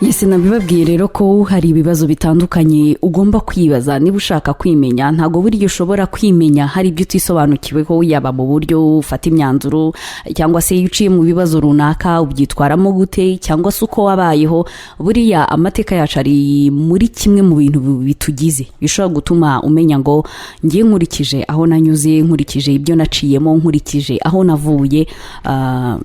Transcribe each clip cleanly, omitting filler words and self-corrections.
Yes, nabibabwiye rero ko hari ibibazo bitandukanye ugomba kwibaza niba ushaka kwimenya. Ntabwo burya ushobora kwimenya hari ibyo utisobanukiweho, yaba mu buryo ufata imyanzuro, cyangwa se iyo uciye mu bibazo runaka ubyitwaramo gute, cyangwa se uko wabayeho. Buriya amateka yacu ari muri kimwe mu bintu bitugize, bishobora gutuma umenya ngo ngiye nkurikije aho nanyuze, nkurikije ibyo naciyemo, nkurikije aho navuye,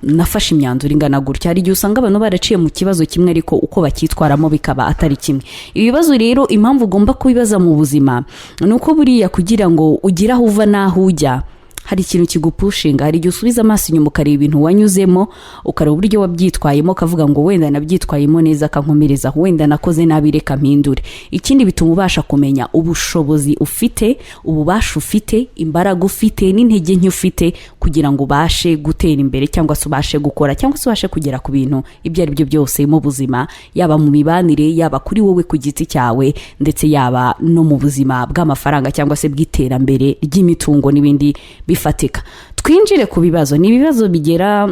nafashe imyanzuro ingana gutya. Hari igihe usanga abantu baraciye mu kibazo kimwe, ariko uko bacyitwaramo bikaba atari kimwe. Ibibazo rero, impamvu ugomba kubibaza mu buzima ni uko buriya kugira ngo ugire aho uva n'aho ujya, hari ikintu kigupushinga. Hari igihe usubiza amaso inyuma, ukareba ibintu wanyuzemo, ukareba uburyo wabyitwayemo, ukavuga ngo wenda nabyitwayemo neza, akankomereza, wenda nakoze nabi, reka mpindure. Ikindi, bituma ubasha kumenya ubushobozi ufite, ububasha ufite, imbaraga ufite n'intege nke ufite, kugira ngo ubashe gutera imbere, cyangwa se ubashe gukora, cyangwa se ubashe kugera ku bintu ibyo ari byo byose mu buzima, yaba mu mibanire, yaba kuri wowe ku giti cyawe, ndetse yaba no mu buzima bw'amafaranga cyangwa se bw'iterambere ry'imitungo n'ibindi bifatika. Twinjire ku bibazo. Ni ibibazo bigera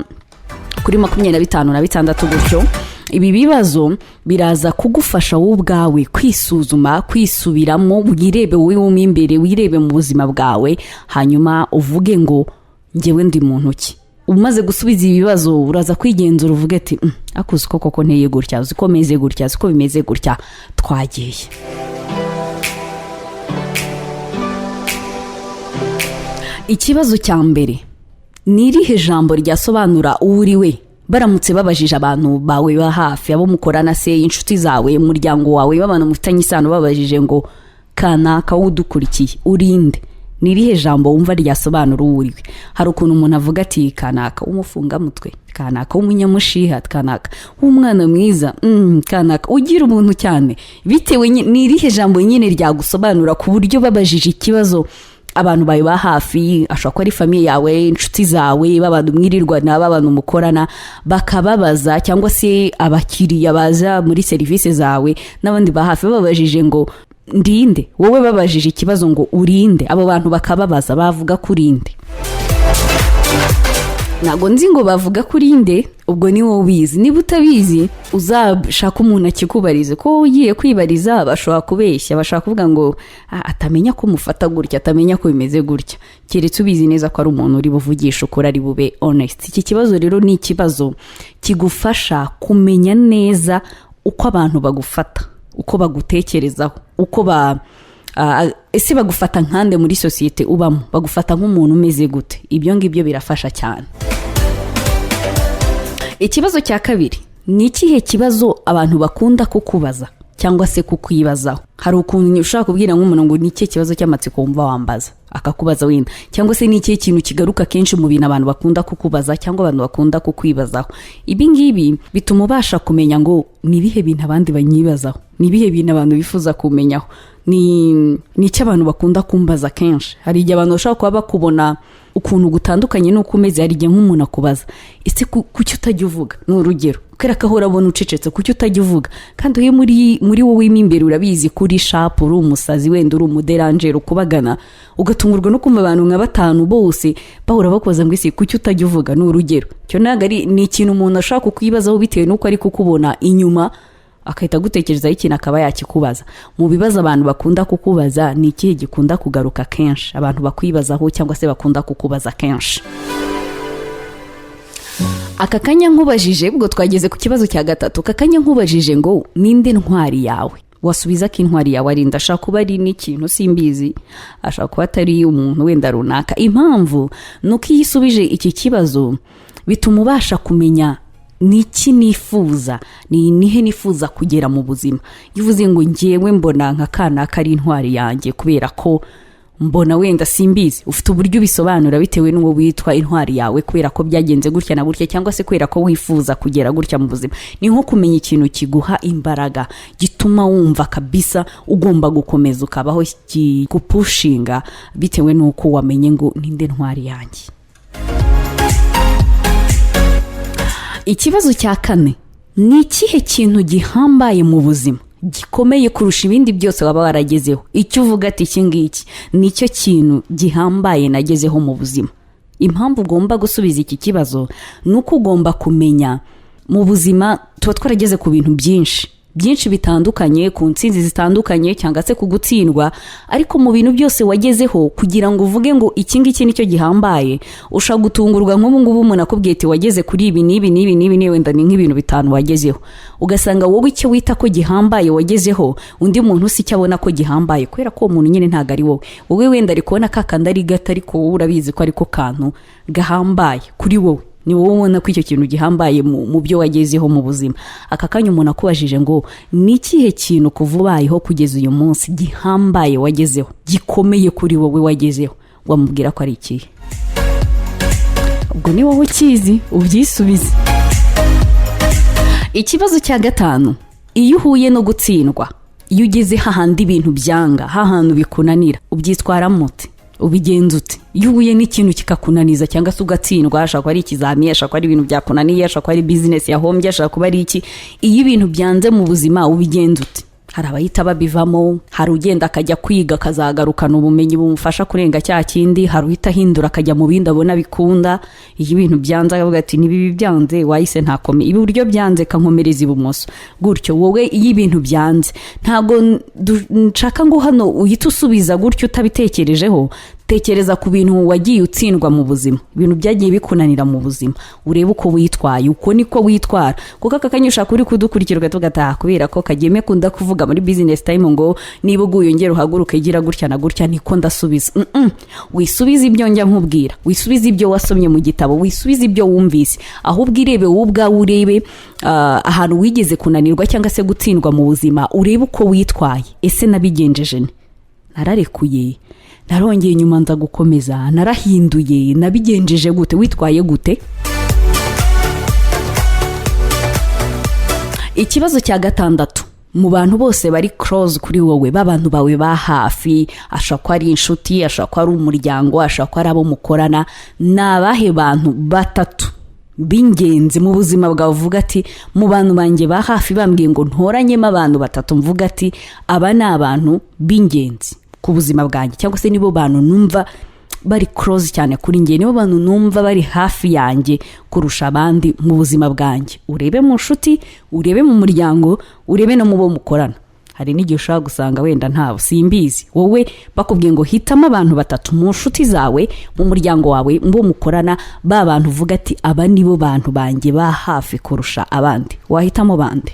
kuri 25 na 6 gutyo. Ibi bibazo biraza kugufasha wowe ubwawe kwisuzuma, kwisubiramo, wirebe wowe mo imbere, wirebe mu buzima bwawe, hanyuma uvuge ngo ngewe ndi muntu ki? Umaze gusubiza ibi bibazo, uraza kwigenzura uvuge ati: "Akuzi ko koko nteye gutya, uzi ko meze gutya, uzi ko bimeze gutya." Twagiye. Ikibazo cya mbere: ni irihe jambo ryasobanura uwo uri we baramutse babajije abantu bawe ba hafi, abo mukorana se, inshuti zawe, umuryango wawe, b'abantu mufitanye isano, babajije ngo kanaka wudukurikiye urinde, ni irihe jambo wumva ryasobanura uwo uri we? Hari ukuntu umuntu avuga ati kanaka w'umufungamutwe, kanaka w'umunyamushiha, kanaka w'umwana mwiza, kanaka ugira ubuntu cyane, bitewe ni irihe jambo nyine ryagusobanura, ku buryo babajije ikibazo abantu bawe ba hafi, ashobora kuba ari famille yawe, inshuti zawe, b'abantu mwirirwana, b'abantu mukorana, bakababaza, cyangwa se abakiriya baza muri serivisi zawe n'abandi ba hafi, bababajije ngo ndinde, wowe babajije ikibazo ngo urinde, abo bantu bakababaza, bavuga ko urinde? Ntabwo nzi ngo bavuga ko urinde, ubwo ni wowe ubizi. Niba utabizi, uzashaka umuntu akikubarize, ko ugiye kwibariza bashobora kubeshya, bashobora kuvuga ngo "Ah, atamenya ko mufata gutya, atamenya ko bimeze gutya," keretse ubizi neza ko ari umuntu uri buvugishe ukuri, ari bube honest. Iki kibazo rero ni ikibazo kigufasha kumenya neza uko abantu bagufata, uko bagutekerezaho, uko ba ese bagufata nkande muri sosiyete ubamo, bagufata nk'umuntu umeze gute. Ibyo ngibyo birafasha cyane. Ikibazo cya kabiri: ni ikihe kibazo abantu bakunda kukubaza cyangwa se kukwibazaho? Hari ukuntu ushobora kubwira nk'umuntu ngo ni ikihe kibazo cy'amatsiko wumva wambaza, akakubaza wenda, cyangwa se ni ikihe kintu kigaruka kenshi mu bintu abantu bakunda kukubaza cyangwa abantu bakunda kukwibazaho. Ibi ngibi bituma ubasha kumenya ngo ni ibihe bintu abandi banyibazaho, ni ibihe bintu abantu bifuza kumenyaho, ni icyo abantu bakunda kumbaza kenshi. Hari igihe abantu bashobora kuba bakubona ukuntu gutandukanye n'uko umeze. Hari igihe nk'umuntu akubaza: "Ese kuki utajya uvuga?" Ni urugero, kubera ko ahora abona ucecetse, "Kuki utajya uvuga?" Kandi iyo muri wowe mo imbere urabizi ko uri sharp, uri umusazi, wenda uri umuderangeri ukubagana, ugatungurwa no kumva abantu nka batanu bose bahora bakubaza ngo ese kuki utajya uvuga? Ni urugero. Icyo ntabwo ari, ni ikintu umuntu ashobora kukwibazaho bitewe n'uko ari kukubona inyuma, agahita agutekerezaho ikintu akaba yakikubaza. Mu bibazo abantu bakunda kukubaza, ni ikihe gikunda kugaruka kenshi abantu bakwibazaho cyangwa se bakunda kukubaza kenshi? Aka kanya nkubajije, ubwo twageze ku kibazo cya gatatu, aka kanya nkubajije ngo ninde ntwari yawe, wasubiza ko intwari yawe ari nde? Ashobora kuba ari n'ikintu, simbizi, ashobora kuba atari umuntu wenda runaka. Impamvu ni uko iyo usubije iki kibazo, bituma ubasha kumenya ni iki nifuza, ni nihe nifuza kugera mu buzima. Iyo uvuze ngo ngewe mbona nka kanaka ari intwari yanjye kubera ko mbona wenda, simbizi, ufite uburyo ubisobanura bitewe n'uwo witwa intwari yawe, kubera ko byagenze gutya na gutya, cyangwa se kubera ko wifuza kugera gutya mu buzima. Ni nko kumenya ikintu kiguha imbaraga, gituma wumva kabisa ugomba gukomeza ukabaho, kigupushinga, bitewe n'uko wamenye ngo ninde ntwari yanjye. Ikibazo cya kane: ni ikihe kintu gihambaye mu buzima, gikomeye kurusha ibindi byose waba waragezeho, icyo uvuga ati iki ngiki nicyo kintu gihambaye nagezeho mu buzima? Impamvu ugomba gusubiza iki kibazo ni uko ugomba kumenya Mu buzima tuba twarageze ku bintu byinshi byinshi bitandukanye, ku ntsinzi zitandukanye cyangwa se ku gutsindwa. Ariko mu bintu byose wagezeho, kugira ngo uvuge ngo iki ngiki nicyo gihambaye, ushobora gutungurwa. Nk'ubu ngubu umuntu akubwiye ati: "Wageze kuri ibi n'ibi n'ibi n'ibi n'ibi," wenda ni nk'ibintu bitanu wagezeho, ugasanga wowe icyo wita ko gihambaye wagezeho, undi muntu si icyo abona ko gihambaye, kubera ko uwo muntu nyine ntabwo ari wowe. Wowe wenda ari kubona ka kandi ari gato, ariko wowe urabizi ko ariko kantu gahambaye kuri wowe. Ni wowe ubona ko icyo kintu gihambaye mu byo wagezeho mu buzima. Aka kanya umuntu akubajije ngo: "Ni ikihe kintu kuva ubayeho kugeza uyu munsi gihambaye wagezeho, gikomeye kuri wowe wagezeho?" wamubwira ko ari ikihe? Ubwo ni wowe ukizi, ubyisubize. Ikibazo cya gatanu: iyo uhuye no gutsindwa, iyo ugeze hahandi ibintu byanga, hahantu bikunanira, ubyitwaramo ute? Ubigenza ute iyo uhuye n'ikintu kikakunaniza cyangwa se ugatsindwa? Ashobora kuba ari ikizami, ashobora kuba ari ibintu byakunaniye, ashobora kuba ari bizinesi yahombye, ashobora kuba ari iki. Iyo ibintu byanze mu buzima, ubigenza ute? Hari abahita babivamo, hari ugenda akajya kwiga akazagarukana ubumenyi bumufasha kurenga cya kindi, hari uhita ahindura akajya mu bindi abona bikunda. Iyo ibintu byanze akavuga ati: "Niba byanze wahise ntakome iburyo, byanze kankomereza ibumoso." Gutyo wowe, iyo ibintu byanze, ntabwo nshaka ngo hano uhite usubiza gutyo utabitekerejeho. Tekereza ku bintu wagiye utsindwa mu buzima, ibintu byagiye bikunanira mu buzima, urebe uko witwaye, uko niko witwara. Kuko aka kanya ushaka uri kudukurikira ugahita ugataha, kubera ko Kageme kunda kuvuga muri Business Time ngo: "Niba uguye ongera uhaguruke, gira gutya na gutya," niko ndasubiza. Wisubize ibyo njya nkubwira, wisubize ibyo wasomye mu gitabo, wisubize ibyo wumvise, ahubwo irebe wowe ubwawe, urebe ahantu wigeze kunanirwa cyangwa se gutsindwa mu buzima, urebe uko witwaye. Ese nabigenjeje nte? Nararekuye, narongeye inyuma nza gukomeza, narahinduye, nabigenjeje gute? Witwaye gute? Ikibazo cya gatandatu: mu bantu bose bari close kuri wowe, b'abantu bawe ba hafi, ashobora kuba ari inshuti, ashobora kuba ari umuryango, ashobora kuba ari abo mukorana, ni abahe bantu batatu b'ingenzi mu buzima bwawe uvuga ati: "Mu bantu banjye ba hafi, bambwiye ngo ntoranyemo abantu batatu, mvuga ati aba ni abantu b'ingenzi ku buzima bwanjye, cyangwa se nibo bantu numva bari close cyane kuri njye, nibo bantu numva bari hafi yanjye kurusha abandi mu buzima bwanjye"? Urebe mu nshuti, urebe mu muryango, urebe no mu bo mukorana. Hari n'igihe ushobora gusanga wenda ntabo, simbizi. Wowe bakubwiye ngo hitamo abantu batatu mu nshuti zawe, mu muryango wawe, mu bo mukorana, ba bantu uvuga ati: "Aba nibo bantu banjye ba hafi kurusha abandi," wahitamo bande?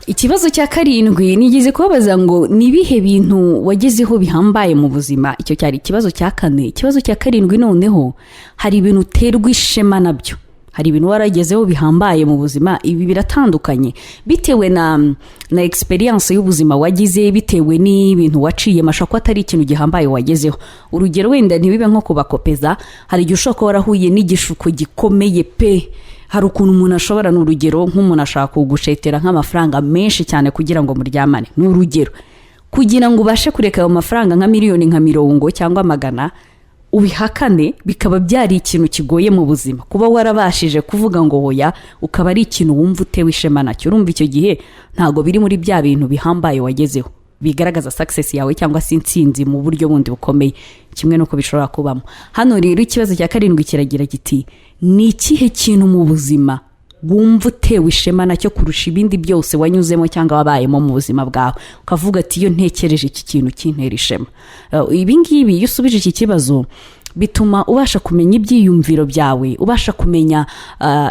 Ikibazo cya karindwi: nigeze kubabaza ngo ni ibihe bintu wagezeho bihambaye mu buzima. Icyo cyari ikibazo cya kane. Ikibazo cya karindwi noneho: hari ibintu uterwa ishema nabyo, hari ibintu waragezeho bihambaye mu buzima. Ibi biratandukanye bitewe na experience y'ubuzima wagize, bitewe n'ibintu waciye, ashobora kuba atari ikintu gihambaye wagezeho. Urugero, wenda ntibibe nko kubakopeza, hari igihe ushobora kuba warahuye n'igishuko gikomeye pe. Hari ukuntu umuntu ashobora, ni urugero, nk'umuntu ashaka kugushetera nk'amafaranga menshi cyane kugira ngo muryamane, ni urugero. Kugira ngo ubashe kureka ayo mafaranga nka miliyoni nka mirongo cyangwa magana, ubihakane, bikaba byari ikintu kigoye mu buzima. Kuba warabashije kuvuga ngo hoya, ukaba ari ikintu wumva utewe ishema nacyo. Urumva icyo gihe ntabwo biri muri bya bintu bihambaye wagezeho bigaragaza success yawe cyangwa se intsinzi mu buryo bundi bukomeye, kimwe n'uko bishobora kubamo hano. Rero ikibazo cya karindwi kiragira kiti: ni ikihe kintu mu buzima wumva utewe ishema nacyo kurusha ibindi byose wanyuzemo cyangwa wabayemo mu buzima bwawe, ukavuga ati: "Iyo ntekereje iki kintu kintera ishema"? Ibi ngibi, iyo usubije iki kibazo, bituma ubasha kumenya ibyiyumviro byawe, ubasha kumenya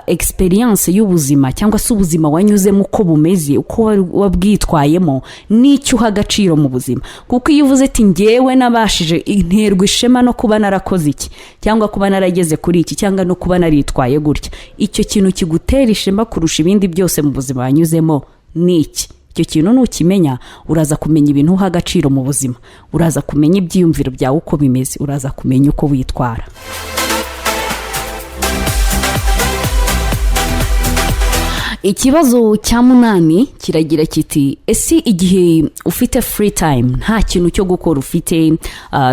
experience y'ubuzima cyangwa se ubuzima wanyuzemo uko bumeze, uko wabwitwayemo n'icyo uha agaciro mu buzima. Kuko iyo uvuze ati: "Ngewe nabashije, interwa ishema no kuba narakoze iki, cyangwa kuba narageze kuri iki, cyangwa no kuba naritwaye gutya," icyo kintu kigutera ishema kurusha ibindi byose mu buzima wanyuzemo ni iki? Icyo kintu nukimenya, uraza kumenya ibintu uha agaciro mu buzima, uraza kumenya ibyiyumviro byawe uko bimeze, uraza kumenya uko witwara. Ikibazo cya munani kiragira kiti: ese igihe ufite free time, nta kintu cyo gukora ufite,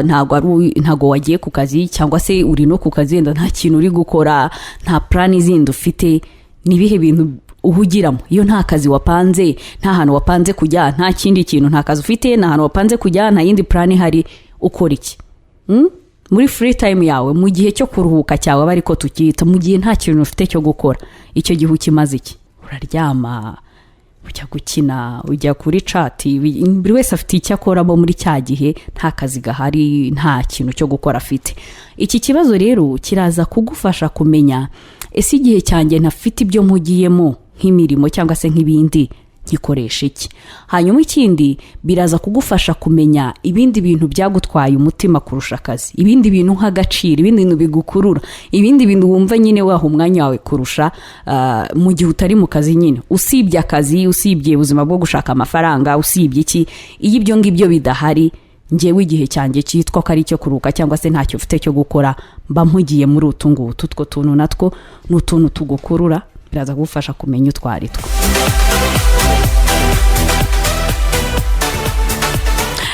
ntabwo wagiye ku kazi, cyangwa se uri no ku kazi wenda nta kintu uri gukora, nta plan zindi ufite, ni ibihe bintu uhugiramo iyo nta kazi wapanze, nta hantu wapanze kujya, nta kindi kintu, nta kazi ufite, nta hantu wapanze kujya, nta yindi plan ihari, ukora iki? Muri free time yawe, mu gihe cyo kuruhuka cyawe, aba ariko tukita mu gihe nta kintu ufite cyo gukora, icyo gihe ukimaze iki? Uraryama, ujya gukina, ujya kuri chat? Buri wese afite icyo akoramo muri cya gihe nta kazi gahari, nta kintu cyo gukora afite. Iki kibazo rero kiraza kugufasha kumenya: ese igihe cyanjye ntafite ibyo mpugiyemo nk'imirimo cyangwa se nk'ibindi, nkikoresha iki? Hanyuma ikindi, biraza kugufasha kumenya ibindi bintu byagutwaye umutima kurusha akazi, ibindi bintu nk'agaciro, ibindi bintu bigukurura, ibindi bintu wumva nyine waha umwanya wawe kurusha mu gihe utari mu kazi nyine. Usibye akazi, usibye ubuzima bwo gushaka amafaranga, usibye iki, iyo ibyo ngibyo bidahari, ngewe igihe cyanjye cyitwa ko ari icyo kuruhuka cyangwa se ntacyo ufite cyo gukora, mba mpugiye muri utu ngutu. Utwo tuntu natwo ni utuntu tugukurura, biraza kugufasha kumenya utwo ari two.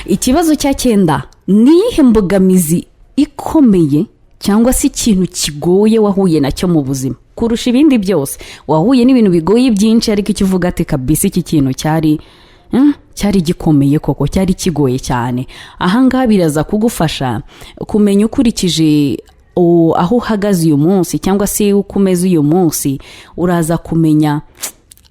Ikibazo cya cyenda: ni iyihe mbogamizi ikomeye cyangwa se ikintu kigoye wahuye nacyo mu buzima kurusha ibindi byose? Wahuye n'ibintu bigoye byinshi, ariko icyo uvuga ati: "Kabisa iki kintu cyari gikomeye koko, cyari kigoye cyane." Ahangaha biraza kugufasha kumenya ukurikije aho uhagaze uyu munsi cyangwa se uko umeze uyu munsi. Uraza kumenya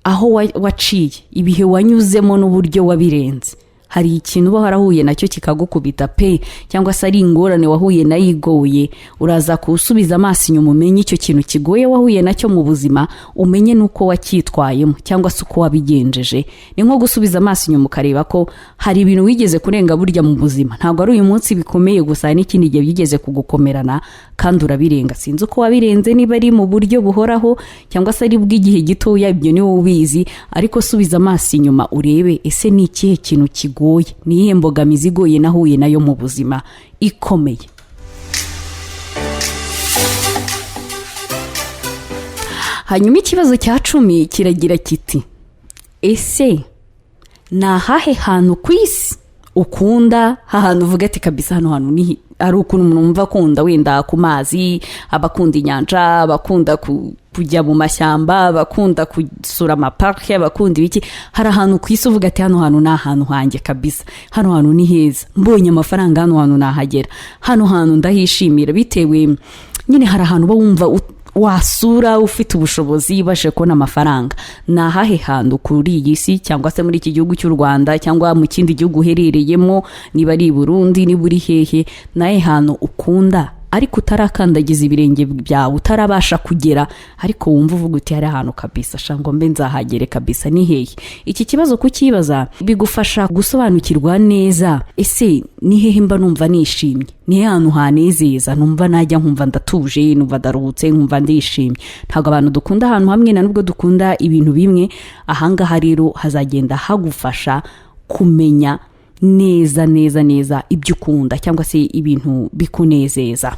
aho waciye, ibihe wanyuzemo n'uburyo wabirenze. Hari ikintu uba warahuye nacyo kikagukubita pe, cyangwa se ari ingorane wahuye nayo igoye. Uraza kuwusubiza amaso inyuma, umenye icyo kintu kigoye wahuye nacyo mu buzima, umenye n'uko wacyitwayemo cyangwa se uko wabigenjeje. Ni nko gusubiza amaso inyuma ukareba ko hari ibintu wigeze kurenga burya mu buzima. Ntabwo ari uyu munsi bikomeye gusa, hari n'ikindi gihe byigeze kugukomerana kandi urabirenga. Sinzi uko wabirenze, niba ari mu buryo buhoraho cyangwa se ari bw'igihe gitoya, ibyo ni wowe ubizi. Ariko subiza amaso inyuma urebe: ese ni ikihe kintu kigoye, ni iyihe mbogamizi igoye nahuye nayo mu buzima ikomeye? Hanyuma ikibazo cya 10 kiragira kiti: ese ni ahahe hantu ku isi ukunda, hahantu uvuga ati: "Kabisa hano hantu ni..." Hari ukuntu umuntu wumva akunda wenda ku mazi, abakunda inyanja, abakunda kujya mu mashyamba, abakunda gusura amaparike, abakunda ibiki. Hari ahantu ku isi uvuga ati: "Hano hantu ni ahantu hanjye kabisa, hano hantu ni heza, mbonye amafaranga hano hantu nahagera, hano hantu ndahishimira," bitewe nyine hari ahantu uba wumva wasura ufite ubushobozi, ubashije kubona amafaranga. Ni ahahe hantu kuri iyi si, cyangwa se muri iki gihugu cy'u Rwanda, cyangwa mu kindi gihugu uherereyemo, niba ari i Burundi, niba uri hehe, ni ahahe hantu ukunda ariko utarakandagiza ibirenge byawe, utarabasha kugera, ariko wumva uvuga uti: "Hari ahantu kabisa sha ngo mbe nzahagere kabisa"? Ni hehe? Iki kibazo kukibaza bigufasha gusobanukirwa neza: ese ni hehe mba numva nishimye? Ni hehe hantu hanezeza, numva najya nkumva ndatuje, numva ndaruhutse, nkumva ndishimye? Ntabwo abantu dukunda ahantu hamwe, na nubwo dukunda ibintu bimwe. Ahangaha rero hazagenda hagufasha kumenya neza neza neza ibyo ukunda cyangwa se ibintu bikunezeza.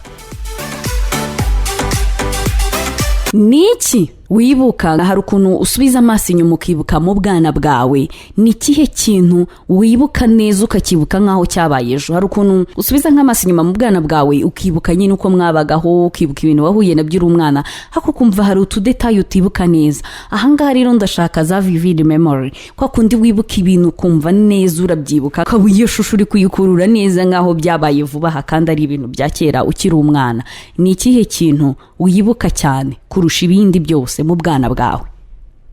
Ni iki wibuka? Hari ukuntu usubiza amaso inyuma ukibuka mu bwana bwawe. Ni ikihe kintu wibuka neza, ukakibuka nk'aho cyabaye ejo? Hari ukuntu usubiza nk'amaso inyuma mu bwana bwawe, ukibuka nyine uko mwabagaho, ukibuka ibintu wahuye nabyo uri umwana, ariko ukumva hari utudetayi utibuka neza. Ahangaha rero ndashaka za vivid memory, kwa kundi wibuka ibintu ukumva neza urabyibuka, ukaba iyo shusho uri kuyikurura neza nk'aho byabaye vuba aha kandi ari ibintu bya kera ukiri umwana. Ni ikihe kintu wibuka cyane kurusha ibindi byose mu bwana bwawe?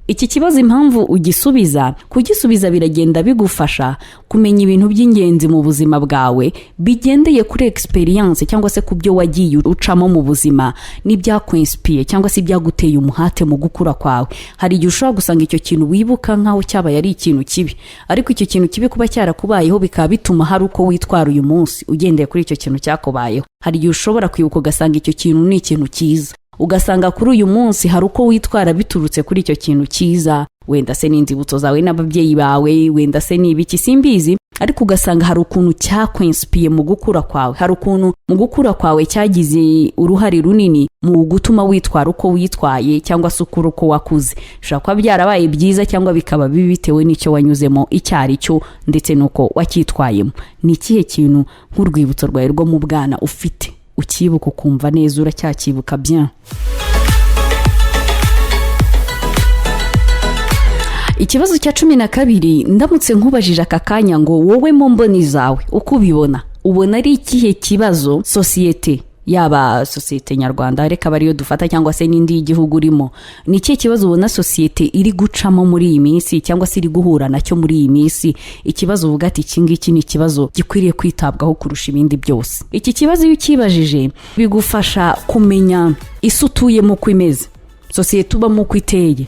Iki kibazo impamvu ugisubiza, kugisubiza biragenda bigufasha kumenya ibintu by'ingenzi mu buzima bwawe bigendeye kuri experience cyangwa se ku byo wagiye ucamo mu buzima n'ibyakwinsipiye cyangwa se ibyaguteye umuhate mu gukura kwawe. Hari igihe ushobora gusanga icyo kintu wibuka nk'aho cyabaye ari ikintu kibi, ariko icyo kintu kibi kuba cyarakubayeho bikaba bituma hari uko witwara uyu munsi ugendeye kuri icyo kintu cyakubayeho. Hari igihe ushobora kwibuka ugasanga icyo kintu ni ikintu cyiza, ugasanga kuri uyu munsi hari uko witwara biturutse kuri icyo kintu cyiza. Wenda se n'inzibutso zawe n'ababyeyi bawe, wenda se ni ibiki, simbizi, ariko ugasanga hari ukuntu cyakwinsipiye mu gukura kwawe, hari ukuntu mu gukura kwawe cyagize uruhare runini mu gutuma witwara uko witwaye cyangwa se ukura uko wakuze. Bishobora kuba byarabaye byiza cyangwa bikaba bibi bitewe n'icyo wanyuzemo icyo ari cyo ndetse n'uko wacyitwayemo. Ni ikihe kintu nk'urwibutso rwawe rwo mu bwana ufite, ukibuka ukumva neza uracyakibuka bien? Ikibazo cya 12: ndamutse nkubajije aka kanya ngo wowe mu mboni zawe uko ubibona, Ubona ari ikihe kibazo sosiyete, yaba sosiyete nyarwanda, reka aba ariyo dufata, cyangwa se n'indi y'igihugu urimo, ni ikihe kibazo ubona sosiyete iri gucamo muri iyi minsi cyangwa se iri guhura nacyo muri iyi minsi? Ikibazo uvuga ati: "Iki ngiki ni ikibazo gikwiriye kwitabwaho kurusha ibindi byose." Iki kibazo iyo ukibajije bigufasha kumenya isi utuyemo uko imeze, sosiyete ubamo uko iteye.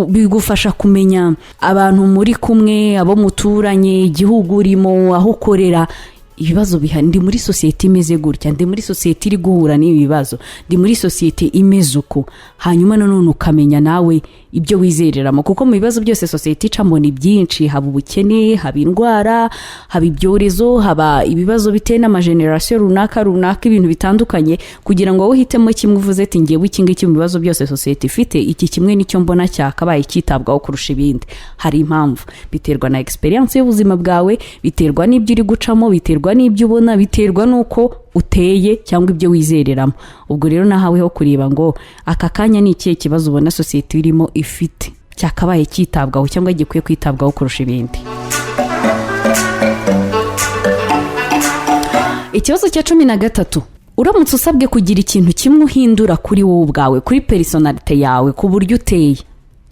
Bigufasha kumenya abantu muri kumwe, abo muturanye, igihugu urimo, aho ukorera, ibibazo bihari. Ndi muri sosiyete imeze gutya, ndi muri sosiyete iri guhura n'ibi bibazo, ndi muri sosiyete imeze uko. Hanyuma nanone ukamenya nawe ibyo wizereramo, kuko mu bibazo byose sosiyete icamo ni byinshi: haba ubukene, haba indwara, haba ibyorezo, haba ibibazo bitewe n'amagenerasiyo runaka runaka, ibintu bitandukanye. Kugira ngo wowe uhitemo kimwe uvuze ati: "Ngewe iki ngiki, mu bibazo byose sosiyete ifite, iki kimwe nicyo mbona cyakabaye cyitabwaho kurusha ibindi," hari impamvu. Biterwa na experience y'ubuzima bwawe, biterwa n'ibyo uri gucamo, biterwa n'ibyo ubona, biterwa n'uko uteye cyangwa ibyo wizereramo. Ubwo rero nahaweho kureba ngo aka kanya ni ikihe kibazo ubona sosiyete irimo ifite cyakabaye cyitabwaho cyangwa gikwiye kwitabwaho kurusha ibindi. Ikibazo cya 13: uramutse usabwe kugira ikintu kimwe uhindura kuri wowe ubwawe, kuri personnalité yawe, ku buryo uteye,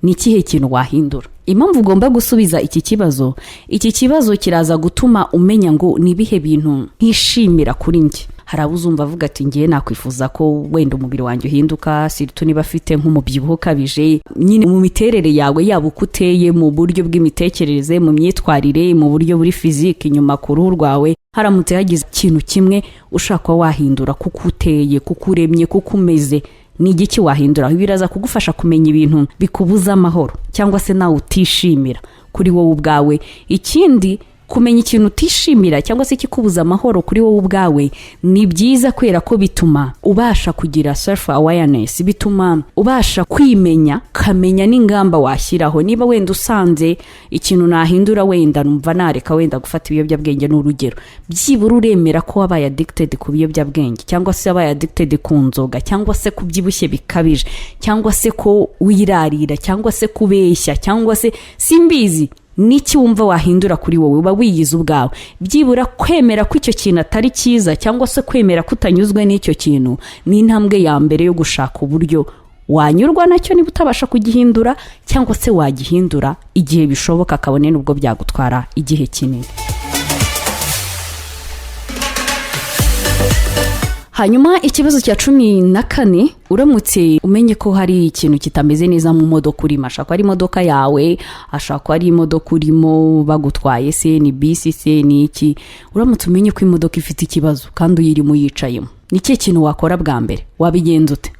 ni ikihe kintu wahindura? Impamvu ugomba gusubiza iki kibazo: iki kibazo kiraza gutuma umenya ngo ni ibihe bintu ntishimira kuri njye. Hari abo uzumva avuga ati: "Ngiye nakwifuza ko wenda umubiri wanjye uhinduka," surtout niba afite nk'umubyibuho ukabije. Nyine mu miterere yawe, yaba uko uteye mu buryo bw'imitekerereze, mu myitwarire, mu buryo buri physique inyuma ku ruhu rwawe, haramutse hagize ikintu kimwe ushaka kuba wahindura kuko uteye, kuko uremye, kuko umeze, ni igiki wahindura? Biraza kugufasha kumenya ibintu bikubuza amahoro cyangwa se nawe utishimira kuri wowe ubwawe. Ikindi, kumenya ikintu utishimira cyangwa se ikikubuza amahoro kuri wowe ubwawe ni byiza, kubera ko bituma ubasha kugira self awareness, bituma ubasha kwimenya, ukamenya n'ingamba washyiraho. Niba wenda usanze ikintu nahindura, wenda numva nareka wenda gufata ibiyobyabwenge, ni urugero, byibura uremera ko wabaye addicted ku biyobyabwenge, cyangwa se wabaye addicted ku nzoga, cyangwa se kubyibushye bikabije, cyangwa se ko wirarira, cyangwa se kubeshya, cyangwa se simbizi n'iki wumva wahindura kuri wowe, uba wiyize ubwawe. Byibura kwemera ko icyo kintu atari cyiza cyangwa se kwemera ko utanyuzwe n'icyo kintu ni intambwe ya mbere yo gushaka uburyo wanyurwa nacyo, niba utabasha kugihindura, cyangwa se wagihindura igihe bishoboka, kabone n'ubwo byagutwara igihe kinini. Hanyuma ikibazo cya 14: uramutse umenye ko hari ikintu kitameze neza mu modoka urimo, ashobora kuba ari imodoka yawe, ashobora kuba ari imodoka urimo bagutwaye se, ni bisi se, ni iki, uramutse umenye ko imodoka ifite ikibazo kandi uyirimo uyicayemo, ni ikihe kintu wakora bwa mbere? Wabigenza ute?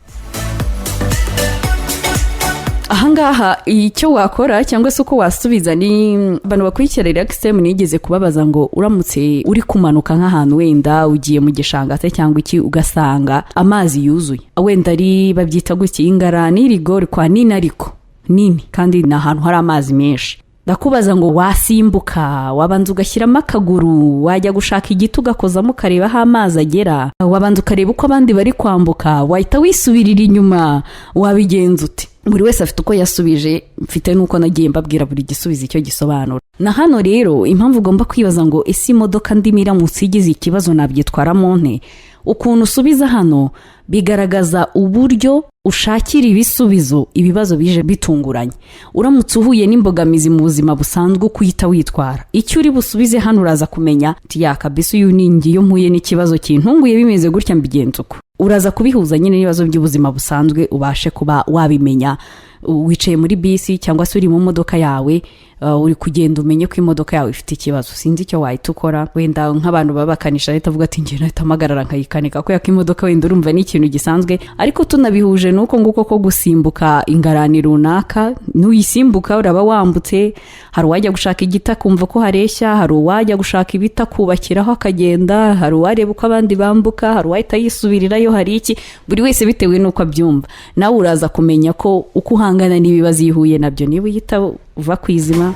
Ahangaha icyo wakora cyangwa se uko wasubiza ni abantu bakurikira Relax Time nigeze kubabaza ngo uramutse uri kumanuka nk'ahantu, wenda ugiye mu gishanga se cyangwa iki, ugasanga amazi yuzuye, wenda ari babyita gutya ingarani, rigori kwa nini, ariko nini kandi ni ahantu hari amazi menshi, ndakubaza ngo wasimbuka, wabanza ugashyiramo akaguru, wajya gushaka igiti ugakozamo ukareba aho amazi agera, wabanza ukareba uko abandi bari kwambuka, wahita wisubirira inyuma, wabigenza ute? Buri wese afite uko yasubije, mfite n'uko nagiye mbabwira buri gisubizo icyo gisobanura. Na hano rero, impamvu ugomba kwibaza ngo ese imodoka ndimo iramutse igize ikibazo nabyitwaramo nte, ukuntu usubiza hano bigaragaza uburyo ushakira ibisubizo ibibazo bije bitunguranye. Uramutse uhuye n'imbogamizi mu buzima busanzwe, uko uhita witwara, icyo uri busubize hano uraza kumenya ati: "Ya kabisa, uyu ni njye, iyo mpuye n'ikibazo kintunguye bimeze gutya mbigenza uko." Uraza kubihuza nyine n'ibibazo by'ubuzima busanzwe, ubashe kuba wabimenya. Wicaye muri bisi cyangwa se uri mu modoka yawe, uri kugenda, umenye ko imodoka yawe ifite ikibazo, sinzi icyo wahita ukora. Wenda nk'abantu baba bakanisha ahita avuga ati: "Njye nahita mpagarara nkayikanika," kubera ko imodoka wenda urumva ni ikintu gisanzwe. Ariko tunabihuje n'uko nguko ko gusimbuka ingarani runaka, nuyisimbuka uraba wambutse. Hari uwajya gushaka igiti akumva ko hareshya, hari uwajya gushaka ibiti akubakiraho akagenda, hari uwareba uko abandi bambuka, hari uwahita yisubirirayo, hari iki, buri wese bitewe n'uko abyumva. Nawe uraza kumenya ko uko uhangana n'ibibazo iyo uhuye nabyo, niba uhita uva ku izima,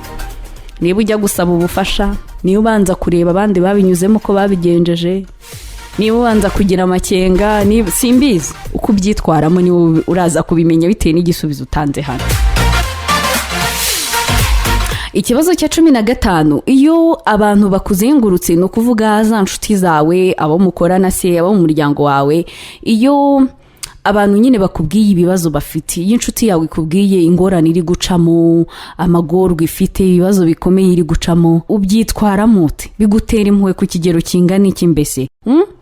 niba ujya gusaba ubufasha, niba ubanza kureba abandi babinyuzemo uko babigenjeje, niba ubanza kugira amakenga, niba simbizi uko ubyitwaramo, niba uraza kubimenya bitewe n'igisubizo utanze hano. Ikibazo cya 15: iyo abantu bakuzengurutse, ni ukuvuga za nshuti zawe, abo mukorana se, abo mu muryango wawe, iyo abantu nyine bakubwiye ibibazo bafite, iyo inshuti yawe ikubwiye ingorane iri gucamo, amagorwa ifite, ibibazo bikomeye iri gucamo, ubyitwaramo ute? Bigutera impuhwe ku kigero kingana iki mbese?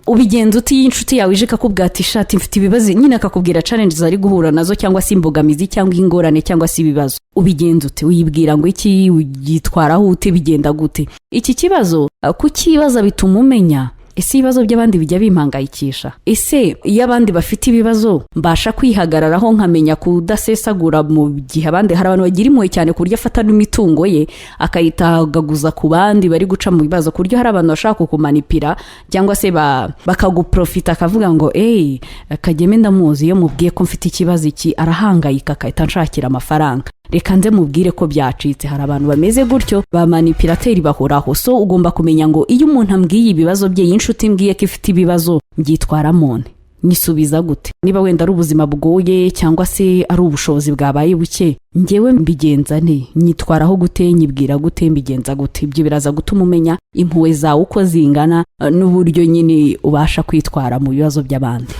Ubigenza uti iyo inshuti yawe ije ikakubwira ati: "Shati, mfite ibibazo," nyine akakubwira challenges ari guhura nazo, cyangwa se imbogamizi, cyangwa ingorane, cyangwa se ibibazo? Ubigenza ute? Uyibwira ngo iki? Ubyitwaraho ute? Bigenda gute? Iki kibazo kukibaza bituma umenya: ese ibibazo by'abandi bijya bimpangayikisha? Ese iyo abandi bafite ibibazo mbasha kwihagararaho, nkamenya kudasesagura mu gihe abandi? Hari abantu bagira impuhwe cyane ku buryo afata n'imitungo ye akayitagaguza ku bandi bari guca mu bibazo, ku buryo hari abantu bashaka kukumanipira cyangwa se bakaguprofita, akavuga ngo: "Eyi, Kageme ndamuzi, iyo mubwiye ko mfite ikibazo iki arahangayika, akahita anshakira amafaranga, reka nze mubwire ko byacitse." Hari abantu bameze gutyo, ba manipulateur bahoraho. So ugomba kumenya ngo: iyo umuntu ambwiye ibibazo bye, iyo inshuti mbwiye ko ifite ibibazo, mbyitwaramo nte? Nyisubiza gute? Niba wenda ari ubuzima bugoye cyangwa se ari ubushobozi bwabaye buke, ngewe mbigenza nte? Nyitwaraho gute? Nyibwira gute? Mbigenza gute? Ibyo biraza gutuma umenya impuhwe zawe uko zingana n'uburyo nyine ubasha kwitwara mu bibazo by'abandi.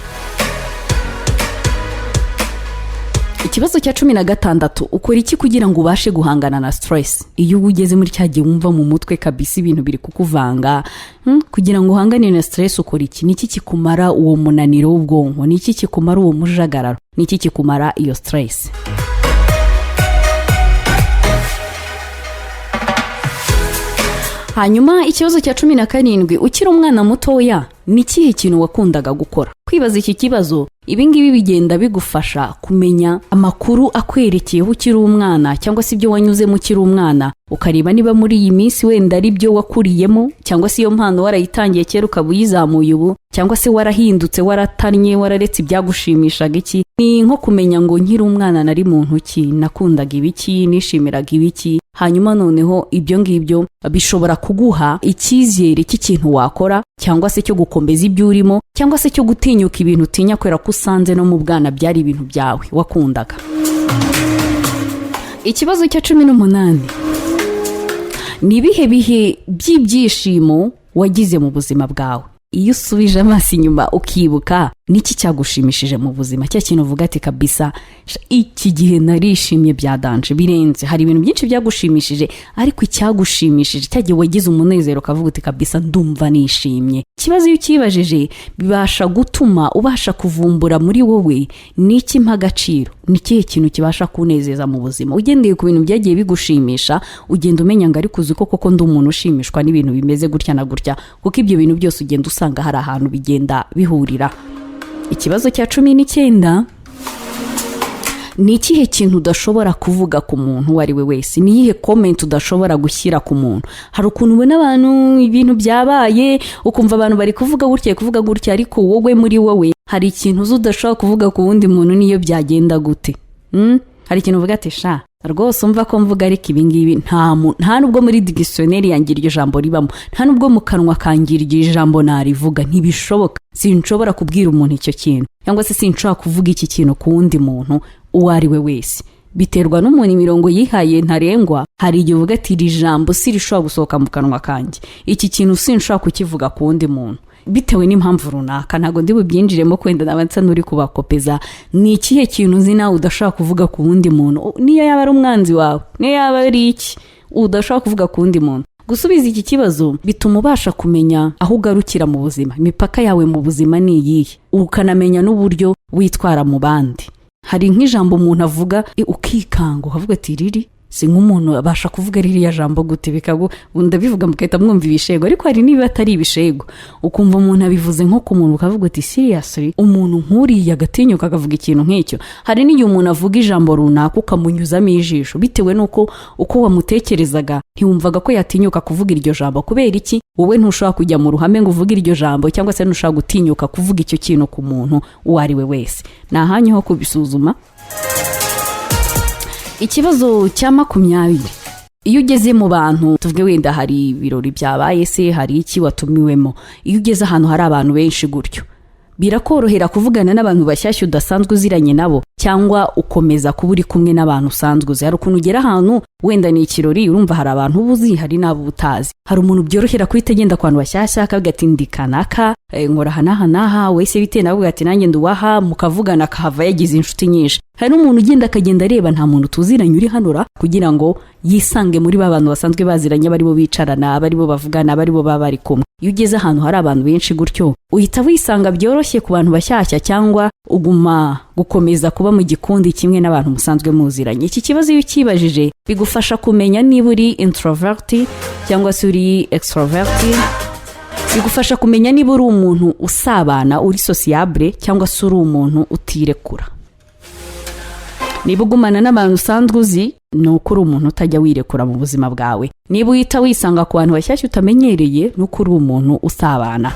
Ikibazo cya 16: ukora iki kugira ngo ubashe guhangana na stress? Iyo uba ugeze muri cya gihe wumva mu mutwe kabisa ibintu biri kukuvanga, kugira ngo uhangane na stress ukora iki? Ni iki kikumara uwo munaniro w'ubwonko? Ni iki kikumara uwo mujagararo? Ni iki kikumara iyo stress? Hanyuma ikibazo cya 17: ukiri umwana mutoya ni ikihe kintu wakundaga gukora? Kwibaza iki kibazo, ibi ngibi bigenda bigufasha kumenya amakuru akwerekeyeho ukiri umwana, cyangwa se ibyo wanyuzemo ukiri umwana, ukareba niba muri iyi minsi wenda ari byo wakuriyemo, cyangwa se iyo mpano warayitangiye kera ukaba uyizamuye ubu, cyangwa se warahindutse, waratannye, wararetse ibyagushimishaga. Iki ni nko kumenya ngo: nkiri umwana nari muntu ki? Nakundaga ibiki? Nishimiraga ibiki? Hanyuma noneho ibyo ngibyo bishobora kuguha icyizere cy'ikintu wakora, cyangwa se cyo gukomeza ibyo urimo, cyangwa se cyo gutinyuka ibintu utinya, kubera ko usanze no mu bwana byari ibintu byawe wakundaga. Ikibazo cya 18: ni ibihe bihe by'ibyishimo wagize mu buzima bwawe? Iyo usubije amaso inyuma ukibuka, niki cyagushimishije mu buzima, cya kintu uvuga ati: "Kabisa iki gihe narishimye bya danger birenze"? Hari ibintu byinshi byagushimishije, ariko icyagushimishije, cya gihe wagize umunezero ukavuga uti: "Kabisa ndumva nishimye." Ikibazo iyo ukibajije bibasha gutuma ubasha kuvumbura muri wowe: ni iki mpa agaciro? Ni ikihe kintu kibasha kunezeza mu buzima? Ugendeye ku bintu byagiye bigushimisha, ugenda umenya ngo: ariko uzi ko koko ndi umuntu ushimishwa n'ibintu bimeze gutya na gutya, kuko ibyo bintu byose ugenda usanga hari ahantu bigenda bihurira. Ikibazo cya 19: ni ikihe kintu udashobora kuvuga ku muntu uwo ari we wese? Ni iyihe comment udashobora gushyira ku muntu? Hari ukuntu ubona abantu, ibintu byabaye, ukumva abantu bari kuvuga gutya, kuvuga gutya, ariko wowe muri wowe hari ikintu uzi udashobora kuvuga ku wundi muntu niyo byagenda gute. Hari ikintu uvuga ati: "Sha rwose, umva ko mvuga, ariko ibingibi nta nubwo muri dictionnaire yanjye iryo jambo ribamo, nta nubwo mu kanwa kanjye iryo jambo narivuga, ntibishoboka, sinshobora kubwira umuntu icyo kintu, cyangwa se sinshobora kuvuga iki kintu ku wundi muntu uwo ari we wese." Biterwa n'umuntu imirongo yihaye ntarengwa. Hari igihe uvuga ati: "Iri jambo si rishobora gusohoka mu kanwa kanjye, iki kintu sinshobora kukivuga ku wundi muntu," bitewe n'impamvu runaka ntabwo ndi bubyinjiremo, kwenda naba nsa n'uri kubakopeza. Ni ikihe kintu uzi nawe udashobora kuvuga ku wundi muntu, niyo yaba ari umwanzi wawe, niyo yaba ari iki udashobora kuvuga ku wundi muntu? Gusubiza iki kibazo bituma ubasha kumenya aho ugarukira mu buzima, imipaka yawe mu buzima ni iyihe, ukanamenya n'uburyo witwara mu bandi. Hari nk'ijambo umuntu avuga ukikanga, ukavuga ati: "Riri si nk'umuntu abasha kuvuga ririya jambo gute?" Bikagu ndabivuga mugahita mwumva ibishego, ariko hari niba atari ibishego, ukumva umuntu abivuze nko ku muntu, ukavuga uti: "Seriously, umuntu nk'uriya agatinyuka akavuga ikintu nk'icyo?" Hari n'igihe umuntu avuga ijambo runaka ukamunyuzamo ijisho, bitewe n'uko uko wamutekerezaga ntiwumvaga ko yatinyuka kuvuga iryo jambo. Kubera iki? Wowe ntushobora kujya mu ruhame ngo uvuge iryo jambo, cyangwa se ntushobora gutinyuka kuvuga icyo kintu ku muntu uwo ari we wese. Ni ahanyu ho kubisuzuma. Ikibazo cya 20: iyo ugeze mu bantu, tuvuge wenda hari ibirori byabaye se, hari iki watumiwemo, iyo ugeze ahantu hari abantu benshi gutyo, Birakorohera kuvugana n'abantu bashyashya udasanzwe uziranye nabo, cyangwa ukomeza kuba uri kumwe n'abantu usanzwe uzi? Hari ukuntu ugera ahantu, wenda ni ikirori, urumva hari abantu uba uzi, hari n'abo uba utazi. Hari umuntu byorohera guhita agenda ku bantu bashyashya akavuga ati: "Ndi kanaka, nkora aha n'aha n'aha, wese bitewe nawe." Ati: "Nanjye ndi uwaha." Mukavugana, akahava yagize inshuti nyinshi. Hari n'umuntu ugenda akagenda areba: "Nta muntu tuziranye uri hano ra?" kugira ngo yisange muri ba bantu basanzwe baziranye, baribo bicarana, baribo bavugana, baribo baba bari kumwe. Iyo ugeze ahantu hari abantu benshi gutyo, uhita wisanga byoroshye ku bantu bashyashya, cyangwa uguma gukomeza kuba mu gikundi kimwe n'abantu musanzwe muziranye? Iki kibazo iyo ukibajije bigufasha kumenya niba uri introvert cyangwa se uri extrovert. Bigufasha kumenya niba uri umuntu usabana, uri sociable, cyangwa se uri umuntu utirekura. Niba ugumana n'abantu usanzwe uzi, ni uko uri umuntu utajya wirekura mu buzima bwawe. Niba uhita wisanga ku bantu bashyashya utamenyereye, ni uko uri umuntu usabana.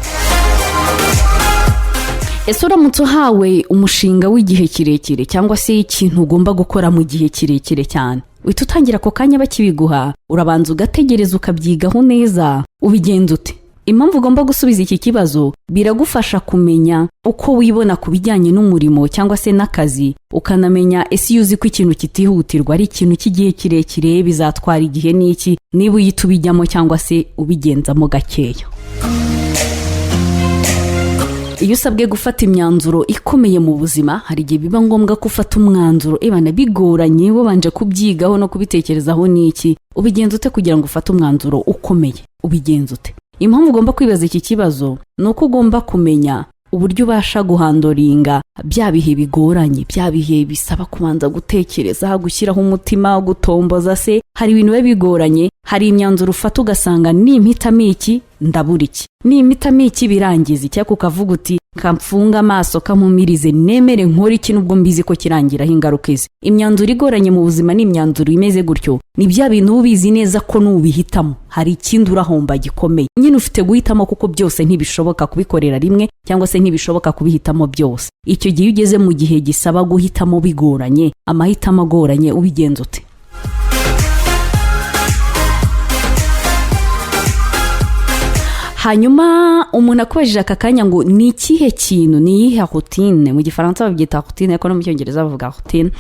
Ese uramutse uhawe umushinga w'igihe kirekire, cyangwa se ikintu ugomba gukora mu gihe kirekire cyane, uhita utangira ako kanya bakibiguha, urabanza ugategereza ukabyigaho neza, ubigenza ute? Impamvu ugomba gusubiza iki kibazo, biragufasha kumenya uko wibona ku bijyanye n'umurimo cyangwa se n'akazi, ukanamenya ese iyo uzi ko ikintu kitihutirwa, ari ikintu cy'igihe kirekire, bizatwara igihe n'iki, niba uhita ubijyamo cyangwa se ubigenzamo gakeya. Iyo usabwe gufata imyanzuro ikomeye mu buzima, hari igihe biba ngombwa ko ufata umwanzuro ebana bigoranye, wabanje kubyigaho no kubitekerezaho n'iki. Ubigenza ute kugira ngo ufate umwanzuro ukomeye? Ubigenza ute? Impamvu ugomba kwibaza iki kibazo ni uko ugomba kumenya uburyo ubasha guhandlinga bya bihe bigoranye, bya bihe bisaba kubanza gutekereza, gushyiraho umutima, gutomboza se. Hari ibintu biba bigoranye, hari imyanzuro ufata ugasanga nimpitamo iki ndabura iki, nimpitamo iki birangiza iki, ariko ukavuga uti: "Kamfunga amaso, kampumirize, nemere nkore iki nubwo mbizi ko kirangiraho ingaruka izi." Imyanzuro igoranye mu buzima ni imyanzuro imeze gutyo. Ni bya bintu uba ubizi neza ko nubihitamo hari ikindi urahomba gikomeye. Nyine ufite guhitamo, kuko byose ntibishoboka kubikorera rimwe, cyangwa se ntibishoboka kubihitamo byose. Icyo gihe iyo ugeze mu gihe gisaba guhitamo bigoranye, amahitamo agoranye, ubigenza ute? Hanyuma umuntu akubajije aka kanya ngo ni ikihe kintu, ni iyihe routine, mu Gifaransa babyita routine ariko no mu Cyongereza bavuga routine,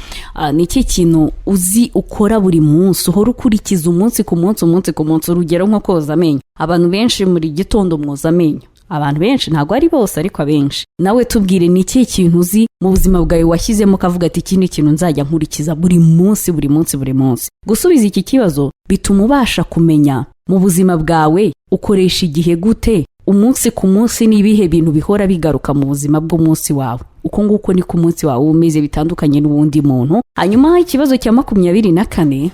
ni ikihe kintu uzi ukora buri munsi, uhora ukurikiza umunsi ku munsi, umunsi ku munsi? Urugero nko koza amenyo. Abantu benshi muri gitondo mwoza amenyo, abantu benshi, ntabwo ari bose ariko abenshi. Nawe tubwire, ni ikihe kintu uzi mu buzima bwawe washyizemo ukavuga ati: "Iki ni ikintu nzajya nkurikiza buri munsi, buri munsi, buri munsi"? Gusubiza iki kibazo bituma ubasha kumenya mu buzima bwawe ukoresha igihe gute, umunsi ku munsi, ni ibihe bintu bihora bigaruka mu buzima bw'umunsi wawe. Uko nguko niko umunsi wawe umeze, bitandukanye n'uwundi muntu. Hanyuma ikibazo cya 24: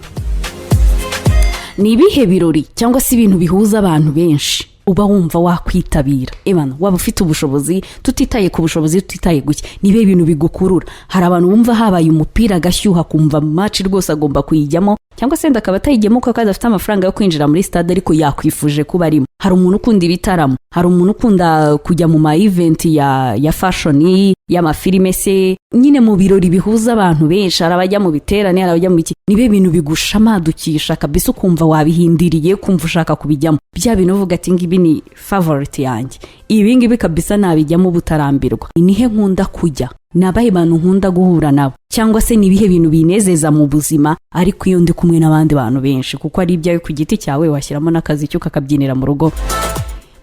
ni ibihe birori cyangwa se ibintu bihuza abantu benshi uba wumva wakwitabira, ebana waba ufite ubushobozi, tutitaye ku bushobozi, tutitaye guke? Ni ibihe bintu bigukurura? Hari abantu bumva habaye umupira agashyuha, akumva match rwose agomba kuyijyamo, cyangwa se wenda akaba atayijyamo kuko adafite amafaranga yo kwinjira muri stade, ariko yakwifuje kuba arimo. Hari umuntu ukunda ibitaramo, hari umuntu ukunda kujya mu ma event ya fashion, y'amafilime se, nyine mu birori bihuza abantu benshi. Hari abajya mu biterane, hari abajya mu biki. Ni ibihe bintu bigushamadukisha kabisa, ukumva wabihindiriye, kumva ushaka kubijyamo, bya bintu uvuga ati: "Ngibi ni favorite yanjye, ibi ngibi kabisa nabijyamo butarambirwa"? Nihe nkunda kujya? Ni abahe bantu nkunda guhura nabo? Cyangwa se ni ibihe bintu binezeza mu buzima ariko iyo ndi kumwe n'abandi bantu benshi? Kuko ari ibyawe ku giti cyawe, washyiramo n'akaziki ukakabyinira mu rugo.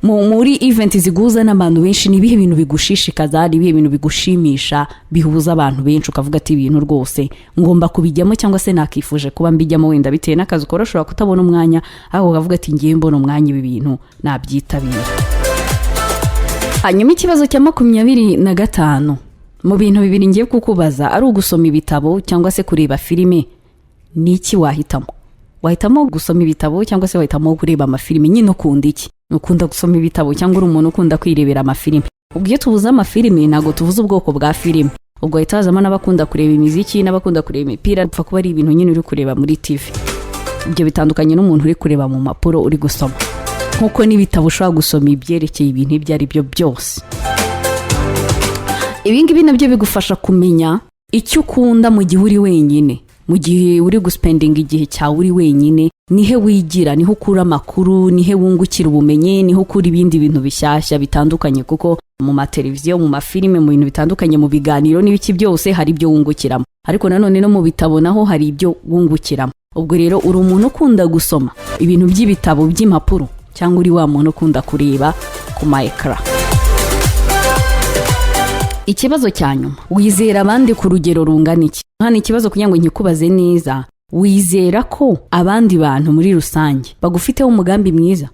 Muri event ziguhuza n'abantu benshi, ni ibihe bintu bigushishikaza? Ni ibihe bintu bigushimisha bihuza abantu benshi, ukavuga ati: "Ibintu rwose ngomba kubijyamo," cyangwa se nakifuje kuba mbijyamo? Wenda bitewe n'akazi ukora ushobora kutabona umwanya, ariko ukavuga ati: "Ngiye mbona umwanya, ibi bintu nabyitabira." Hanyuma ikibazo cya 25: mu bintu bibiri ngiye kukubaza, ari ugusoma ibitabo cyangwa se kureba filime, ni iki wahitamo? Wahitamo gusoma ibitabo cyangwa se wahitamo kureba amafilime? Nyine ukunda iki? Ukunda gusoma ibitabo cyangwa uri umuntu ukunda kwirebera amafilime? Ubwo iyo tuvuze amafilime ntabwo tuvuze ubwoko bwa filime, ubwo hahita hazamo n'abakunda kureba imiziki n'abakunda kureba imipira, bipfa kuba ari ibintu nyine uri kureba muri TV. Ibyo bitandukanye n'umuntu uri kureba mu mpapuro, uri gusoma, nk'uko n'ibitabo ushobora gusoma ibyerekeye ibintu ibyo ari byo byose. Ibi ngibi nabyo bigufasha kumenya icyo ukunda mu gihe uri wenyine. Mu gihe uri guspendinga igihe cyawe uri wenyine, nihe wigira, niho ukura amakuru, nihe wungukira ubumenyi, niho ukura ibindi bintu bishyashya bitandukanye, kuko mu mateleviziyo, mu mafilime, mu bintu bitandukanye, mu biganiro n'ibiki byose, hari ibyo wungukiramo. Ariko nanone no mu bitabo naho hari ibyo wungukiramo. Ubwo rero, uri umuntu ukunda gusoma ibintu by'ibitabo by'impapuro, cyangwa uri wa muntu ukunda kureba ku ma écran? Ikibazo cya nyuma: wizera abandi ku rugero rungana iki? Hano ikibazo, kugira ngo nkikubaze neza, wizera ko abandi bantu muri rusange bagufiteho umugambi mwiza,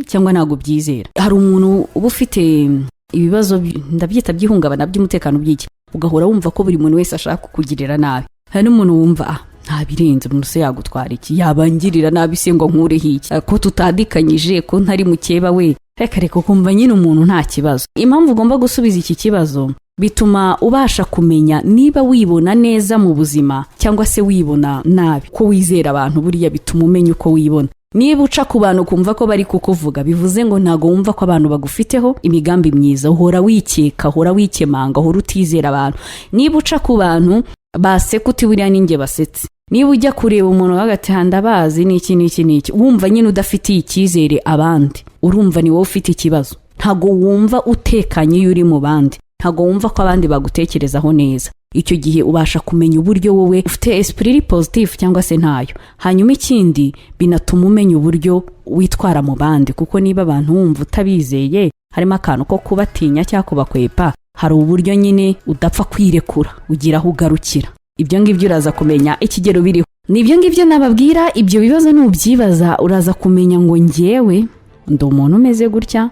cyangwa ntabwo ubyizera? Hari umuntu uba ufite ibibazo ndabyita by'ihungabana by'umutekano by'iki, ugahora wumva ko buri muntu wese ashaka kukugirira nabi. Hari n'umuntu wumva: "Ah, nta birenze, umuntu se yagutwara iki? Yabangirira nabi se ngo nkureho iki, ko tutadikanyije, ko ntari mukeba we? Reka reka." Ukumva nyine umuntu nta kibazo. Impamvu ugomba gusubiza iki kibazo, bituma ubasha kumenya niba wibona neza mu buzima cyangwa se wibona nabi. Ko wizera abantu buriya bituma umenya uko wibona. Niba uca ku bantu ukumva ko bari kukuvuga, bivuze ngo ntabwo wumva ko abantu bagufiteho imigambi myiza. Uhora wikeka, uhora wikemanga, uhora utizera abantu. Niba uca ku bantu baseka, uti: "Buriya ninjye basetse." Niba ujya kureba umuntu hagati, "Ndabazi," n'iki n'iki n'iki, wumva nyine udafitiye icyizere abandi, urumva ni wowe ufite ikibazo. Ntabwo wumva utekanye iyo uri mu bandi, ntabwo wumva ko abandi bagutekerezaho neza. Icyo gihe ubasha kumenya uburyo wowe ufite esprit iri positif cyangwa se ntayo. Hanyuma ikindi, binatuma umenya uburyo witwara mu bandi, kuko niba abantu wumva utabizeye, harimo akantu ko kubatinya cyangwa kubakwepa, hari uburyo nyine udapfa kwirekura, ugira aho ugarukira. Ibyo ngibyo uraza kumenya ikigero biriho. Ni ibyo ngibyo nababwira. Ibyo bibazo nubyibaza, uraza kumenya ngo: "Ngewe ndi umuntu umeze gutya,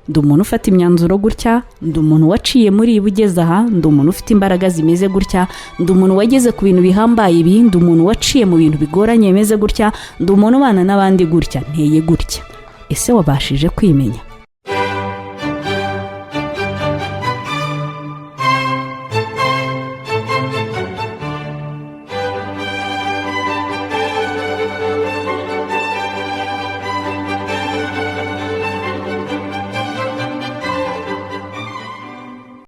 ndi umuntu ufata imyanzuro gutya, ndi umuntu waciye muri ibi ugeze aha, ndi umuntu ufite imbaraga zimeze gutya, ndi umuntu wageze ku bintu bihambaye ibi, ndi umuntu waciye mu bintu bigoranye bimeze gutya, ndi umuntu ubana n'abandi gutya, nteye gutya." Ese wabashije kwimenya?